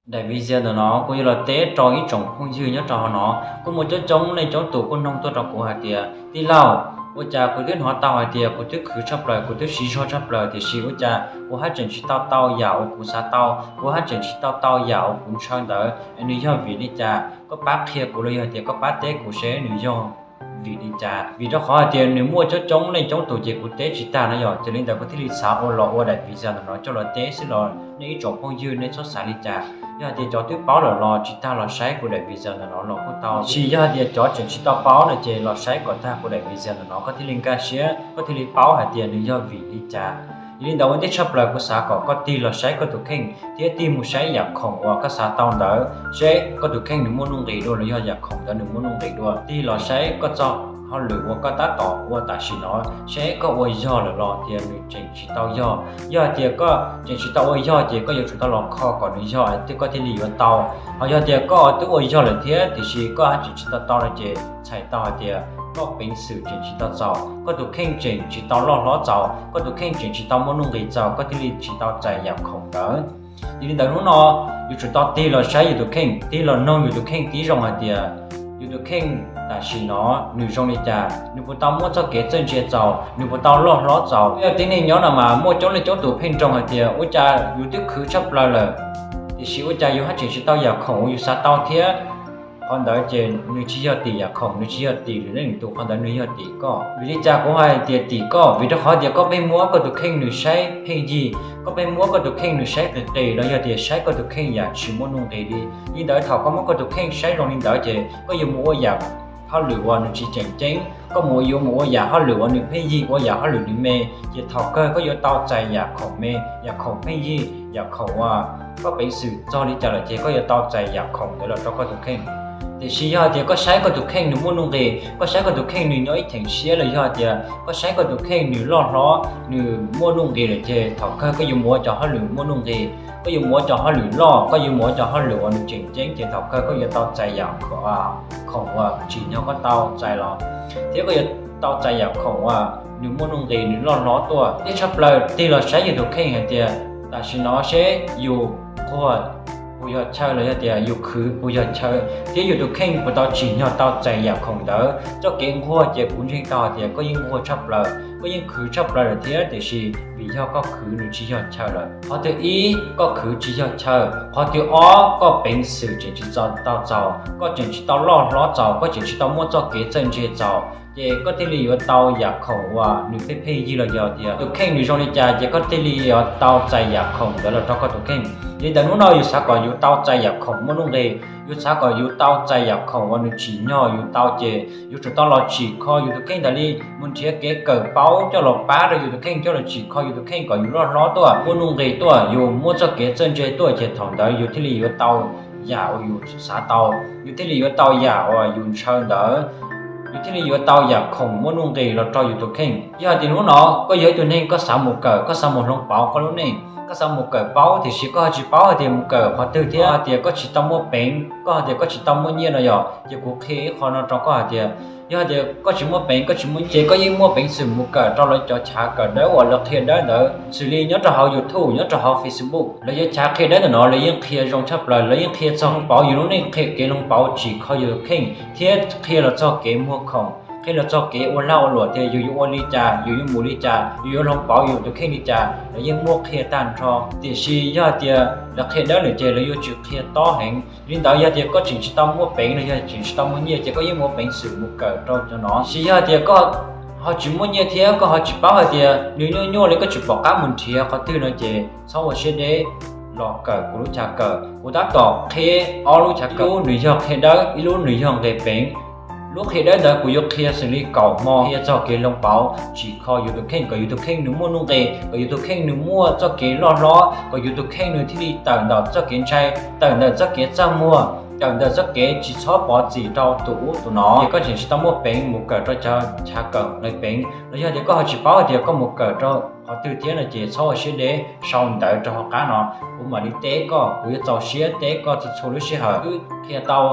Daim video ntawm no kuv yuav los teb rau ib tsoom phooj ywg nyob rau hauv no, kuj muaj coob coob leej coob tus kuj noog tuaj rau kuv hais tias, tij laug, ua cas kuv twb hnov tau hais tias kuv twb khwv tshaj plaws, kuv twb siv zog tshaj plaws, tiam sis ua cas kuv haj tseem tsis tau tau yam uas kuv xav tau, kuv haj tseem tsis tau tau yam uas kuv ntshaw ntawd, nws yog vim li cas? Koj pab qhia kuv los yog tias koj pab teb kuv seb nws yog vim li cas? Vim rau qhov hais tias nws muaj coob coob leej coob tus ces kuv teb tsis tag no yog, ces li ntawd kuv thiaj li xav ua los ua daim video ntawm no coj los teb xwb los nej ib tsoom phooj ywg nej txhob xav li cas. Yog hais tias cov twb paub lawm los tsis tag los saib kuv daim video ntawm no los kuj tau, tiam sis yog hais tias cov tseem tsis tau paub no ces los saib kom tag kuv daim video ntawm no koj thiaj li nkag siab, koj thiaj li paub hais tias nws yog vim li cas. Yog li ntawd ua ntej tshaj plaws kuv xav kom koj tig los saib koj tus kheej thiab tig mus saib yam khoom uas koj xav tau ntawd seb koj tus kheej nws muaj nuj nqis dua los yog yam khoom ntawd nws muaj nuj nqis dua. Tig los saib koj txoj hauj lwm uas koj tab tom ua tam sim no seb koj ua yog lawm los tias nws tseem tsis tau yog. Yog hais tias koj tseem tsis tau ua yog ces koj yuav tsum tau los kho kom nws yog thiab koj thiaj li yuav tau. Ho yog tias koj twb ua yog lawm thiab tiam sis koj haj tseem tsis tau tau no ces txhais tau hais tias koj peev xwm tseem tsis tau txaus, koj tus kheej tseem tsis tau loj hlob txaus, koj tus kheej tseem tsis tau muaj nuj nqis txaus, koj thiaj li tsis tau txais yam khoom ntawd. Yog li ntawd hnub no yus tsum tau tig los saib yus tus kheej, tig los noog yus tus kheej tib zoo hais tias yus tus kheej tam sim no nws zoo li cas, nws puas tau muab txoj kev txawj ntse txaus, nws puas tau loj hlob txaus. Yog tib neeg nyob no mas muaj coob leej coob tus pheej nroo hais tias ua cas yus twb khwv tshaj plaws lawm, tiam sis ua cas yus haj tseem tsis tau yam khoom uas yus xav tau thiab. Qhov ntawd ces nws tsis yog tim yam khoom, nws tsis yog tim lwm leej lwm tus, qhov ntawd nws yog tim koj. Vim li cas kuv hais tias tim koj? Vim rau qhov tias koj pheej muab koj tus kheej nws saib pheej yig, koj pheej muab koj tus kheej nws saib qis qis los yog tias saib koj tus kheej yam tsis muaj nuj nqis li. Li ntawd thaum koj muab koj tus kheej saib zoo li ntawd ces koj yuav mus ua yam hauj lwm uas nws tsis tseem ceeb, koj mus yuav mus ua yam hauj lwm uas nws pheej yig, ua yam hauj lwm nws me, ces thaum kawg koj yuav tau txais yam khoom me, yam khoom pheej yig, yam khoom uas koj peev xwm txog li cas lawm ces koj yuav tau txais yam khoom ntawd los rau koj tus kheej. Tiam sis yog hais tias koj saib koj tus kheej nws muaj nuj nqis, koj saib koj tus kheej nws nyob ib theem siab los yog hais tias koj saib koj tus kheej nws loj hlob, nws muaj nuj nqis lawm ces thaum kawg koj yuav mus ua cov hauj lwm muaj nuj nqis, koj yuav mus ua cov hauj lwm loj, koj yuav mus ua cov hauj lwm uas nws tseem ceeb ces thaum kawg koj yuav tau txais yam khoom uas tsim nyog koj tau txais los, thiab koj yuav tau txais yam khoom uas nws muaj nuj nqis nws loj hlob tuaj. Ntej tshaj plaws tig los saib yus tus kheej hais tias tam sim no seb yus nquag puas yog chaw los yog tias yus khwv puas yog chaw, thiab yus tus kheej puas tau tsim nyog tau txais yam khoom ntawd. Txoj kev nquag ces kuv ntseeg tau hais tias koj yeej nquag tshaj plaws, koj yeej khwv tshaj plaws lawm thiab, tiam sis vim yog koj khwv nws tsis yog chaw lawm. Qhov twg ib, koj khwv tsis yog chaw. Qhov twg ob, koj peev xwm tseem tsis txaus, tau txaus, koj tseem tsis tau loj hlob txaus, koj tseem tsis tau muaj txoj kev txawj ntse txaus, ces koj thiaj li yuav tau yam khoom uas nws pheej pheej yig los yog tias tus kheej nws zoo li cas ces koj thiaj li yuav tau txais yam khoom ntawd los rau koj tus kheej. Li ntawd hnub no yus xav kom yus tau txais yam khoom muaj nuj nqis, yus xav kom yus tau txais yam khoom uas nws tsim nyog yus tau ces yus tsum tau los tsim kho yus tus kheej ntawd li, mus nrhiav kev kawm paub coj los pab rau yus tus kheej, coj los tsim kho yus tus kheej kom yus loj hlob tuaj, muaj nuj nqis tuaj, yus muaj txoj kev txawj ntse tuaj ces thaum ntawd yus thiaj li yuav tau yam uas yus xav tau, yus thiaj li yuav tau yam uas yus ntshaw ntawd, yus thiaj li yuav tau yam khoom muaj nuj nqis los rau yus tus kheej. Yog hais tias hnub no koj yog ib tug neeg koj xav mus kawm, koj xav mus hloov pauv koj lub neej, koj xav mus kawm paub tiam sis koj ho tsis paub hais tias mus kawm qhov twg thiab hais tias koj tsis tau muaj peev, koj hais tias koj tsis tau muaj nyiaj no yog, ces kuv qhia ib qho no rau koj hais tias yog hais tias koj tsis muaj peev, koj tsis muaj nyiaj ces koj yeej muaj peev xwm mus kawm rau lawv cov chav kawm dawb uas lawv qhia dawb ntawd, xws li nyob rau hauv YouTube, nyob rau hauv Facebook, lawv cov chav qhia dawb ntawm no lawv yeej qhia zoo tshaj plaws, lawv yeej qhia txog pauv yus lub neej, qhia kev hloov pauv tsim kho yus tus kheej thiab qhia los txog kev muag khoom, qhia los txog kev ua lag ua luam tias yus yuav ua li cas, yus yuav mus li cas, yus yuav hloov pauv yus tus kheej li cas, lawv yeej muaj qhia tag nrho. Tiam sis yog hais tias lawv qhia dawb lawm ces lawv yuav tsis qhia tob heev. Li ntawd yog tias koj tseem tsis tau muaj peev los yog tseem tsis tau muaj nyiaj ces koj yeej muaj peev xwm mus kawm rau cov no. Tiam sis yog hais tias koj ho tsis muaj nyiaj thiab koj ho tsis paub hais tias nws nyuaj nyuaj li, koj tsis pom qab mus nrhiav qhov twg no ces txhob ua siab deb, los kawm kuv lub chav kawm. Kuv tab tom qhia ob lub chav kawm, ib lub nws yog qhia dawb, ib lub nws yog nqis peev. Lub qhia dawb ntawd kuv yuav qhia xws li kaum hmo, qhia txog kev hloov pauv tsim kho yus tus kheej, kom yus tus kheej nws muaj nuj nqis, kom yus tus kheej nws muaj txoj kev loj hlob, kom yus tus kheej nws thiaj li tawm ntawm txoj kev ntshai, tawm ntawm txoj kev txaj muag, tawm ntawm txoj kev tsis txhob pov txim rau tus ub tus no. Ces koj tseem tsis tau muaj peev mus kawm rau cov chav kawm nqis peev los yog tias koj ho tsis paub hais tias koj mus kawm rau qhov twg thiab no ces txhob ua siab deb, sau ntawv rau hauv qab no, kuv mam li teb koj, kuv yuav txaus siab teb koj txhua txhua lub sij hawm. Twb qhia tau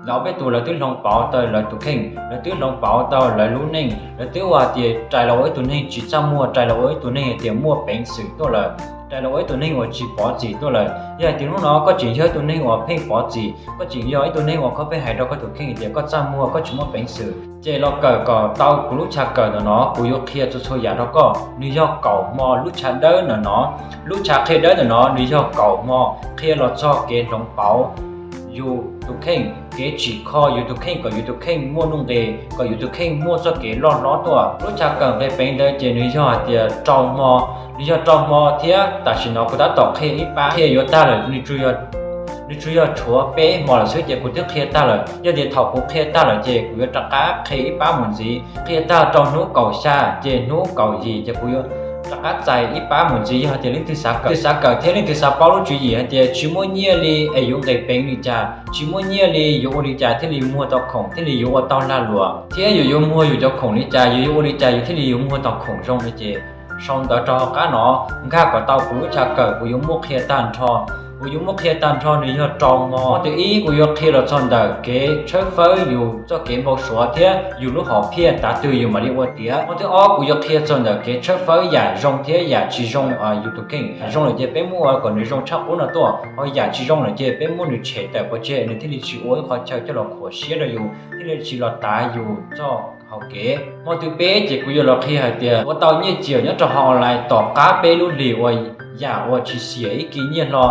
lawv ob peb tus, lawv twb hloov pauv tau lawv tus kheej, lawv twb hloov pauv tau lawv lub neej, lawv twb ua hais tias rais los ua ib tug neeg tsis txaj muag, rais los ua ib tug neeg hais tias muaj peev xwm tuaj lawm. rais los ua ib tug neeg uas tsis pov txim tuaj lawm. Yog hais tias hnub no koj tseem yog ib tug neeg uas pheej pov txim, koj tseem yog ib tug neeg uas koj pheej hais rau koj tus kheej tias koj txaj muag, koj tsis muaj peev xwm, ces los kawm kom tau kuv lub chaw kawm ntawm no, kuv yuav qhia txhua txhua yam rau koj. Nws yog kaum hmo lub chaw dawb ntawm no, lub chaw qhia dawb ntawm no nws yog kaum hmo qhia los txog kev hloov pauv yus tus kheej, kev tsim kho yus tus kheej kom yus tus kheej muaj nuj nqis, kom yus tus kheej muaj txoj kev loj hlob tuaj. Lub chaw kawm nqe peev ntawd ces nws yog hais tias rau hmo, nws yog rau hmo thiab tam sim no kuv tab tom qhia ib pab, qhia yuav tag lawm, nws tsuas yog tshuav peb hmo lawm xwb ces kuv twb qhia tag lawm. Yog tias thaum kuv qhia tag lawm ces kuv yuav rov qab qhia ib pab mus ntxiv, qhia tag rau hnub kaum xya ces hnub kaum yim ces kuv yuav rov qab txais ib pab mus ntxiv. Yog hais tias leej twg xav kawm, leej twg xav kawm thiab leej twg xav paub lub tswv yim hais tias tsis muaj nyiaj li es yuav nqe peev li cas, tsis muaj nyiaj li yuav ua li cas thiaj li muag tau khoom thiaj li yuav ua tau lag luam, thiab yus yuav muag yus cov khoom li cas, yus yuav ua li cas yus thiaj li yuav muag tau khoom zoo li ces sau ntawv rau hauv qab no, nkag kom tau kuv lub chaw kawm kuv yuav muaj qhia tag nrho. Kuv yuav muaj qhia tag nrho nws yog rau hmo. Hmo thib ib kuv yuav qhia los txog ntawm kev tshawb fawb yus txoj kev npau suav thiab yus lub hom phiaj tav twg yus mam li ua tiav. Hmo thib ob kuv yuav qhia txog ntawm kev tshawb fawb yam zoo thiab yam tsis zoo yus tus kheej. Yam zoo lawm ces peb muab ua kom nws zoo tshaj qub no tuaj, ho yam tsis zoo lawm ces peb muab nws tshem tawm pov tseg, nws thiaj li tsis ua ib qho chaw coj los khuam siab rau yus, thiaj li tsis los tav yus txoj hau kev. Hmo thib peb ces kuv yuav los qhia hais tias ua tau nyiaj txiag nyob rau hauv online tom qab peb lub hlis ua yam uas tsis xiam ib kis nyiaj hlo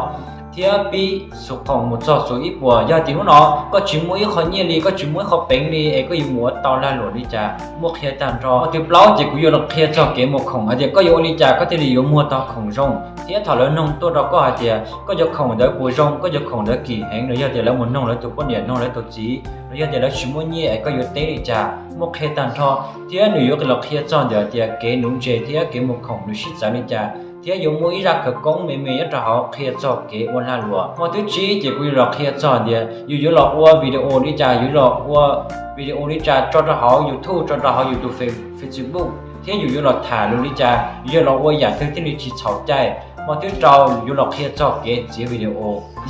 thiab pib xuv khoom mus txog xuv ib puas. Yog tias hnub no koj tsis muaj ib qho nyiaj li, koj tsis muaj ib qho peev li es koj yuav mus ua tau lag luam li cas, muaj qhia tag nrho. Hmo thib plaub ces kuv yuav los qhia txog kev mus khoom hais tias koj yuav ua li cas koj thiaj li yuav muag tau khoom zoo, thiab thaum lawv noog tuaj rau koj hais tias koj cov khoom ntawd puas zoo, koj cov khoom ntawd kim heev, los yog tias lawv mus noog lawv tus poj niam, noog lawv tus txiv, los yog tias lawv tsis muaj nyiaj es koj yuav teb li cas, muaj qhia tag nrho. Thiab nws yuav los qhia txog ntawm tias kev nuv ntses thiab kev mus khoom nws sib txawv li cas, thiab yuav muaj ib zaj khawv koob me me nyob rau hauv qhia txog kev ua lag luam. Hmo thib tsib ces kuv yuav los qhia txog tias yus yuav los ua video li cas, yus los ua video li cas tso rau hauv YouTube, tso rau hauv yus tus Face-, Facebook, thiab yus yuav los tham lus li cas, yus yuav los ua yam twg thiaj li tsis txhaum cai. Hmo thib rau yuav los qhia txog kev txiav video.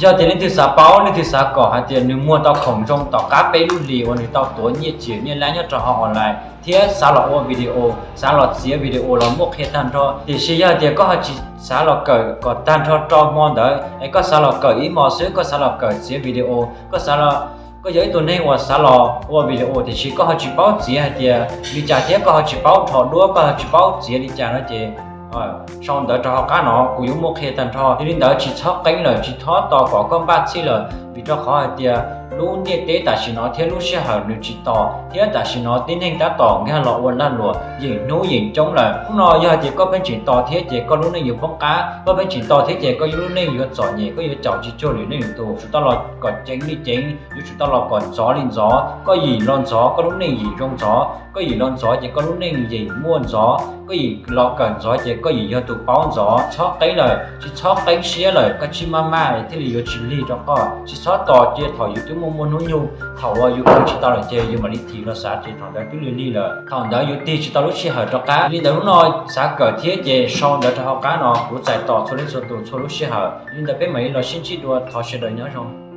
Yog tias leej twg xav paub, leej twg xav kom hais tias nws muag tau khoom zoo tom qab peb lub hlis uas nws tau tuav nyiaj txiag nyiaj lab nyob rau hauv online, thiab xav los ua video, xav los txiav video los muaj qhia tag nrho, tiam sis yog tias koj ho tsis xav los kawm kom tag nrho rau hmo ntawd es koj xav los kawm ib hmo xwb, koj xav los kawm txiav video, koj xav los, koj yog ib tug neeg uas xav los ua video tiam sis koj ho tsis paub txiav hais tias li cas thiab koj ho tsis paub rho duab, koj ho tsis paub txiav li cas no ces sau ntawv rau hauv qab no kuv yuav muaj qhia tag nrho. Yog li ntawd tsis txhob qeeb lawm, tsis txhob tos kom koj npaj txhij lawm, vim rau qhov hais tias lub ntiaj teb tam sim no thiab lub sij hawm nws tsis tos, thiab tam sim no tib neeg tab tom nkag los ua lag luam yeem hnub yeem coob lawm. Hnub no yog hais tias koj pheej tseem tos thiab ces koj lub neej yuav poob qab, koj pheej tseem tos thiab ces koj lub neej yuav txom nyem, koj yuav caum tsis cuag lwm neej lwm tus. Yuav tsum tau los kom ceev li ceev, yuav tsum tau los kom ntxov li ntxov. Koj yim los ntxov koj lub neej yim zoo ntxov, koj yim los ntxov ces koj lub neej yim muaj ntxov, koj yim los kawm ntxov ces koj yim yog tus paub ntxov. Txhob qeeb lawm, tsis txhob qeeb siab lawm, koj tsis maj maj thiaj li yuav tsis lig rau koj. Tsis txhob tos cia thaum yus twb muaj muaj hnub nyoog, thaum uas yus kawm tsis tau lawm ces yus mam li thim los xav ces thaum ntawd twb lig lig lawm, thaum ntawd yus tig tsis tau lub sij hawm rov qab. Li ntawd hnub no xav kawm thiab ces sau ntawv rau hauv qab no, kuv txais tos txhua leej txhua tus txhua lub sij hawm. Li ntawd peb mam li los sib ntsib dua, thov sawv daws nyob zoo.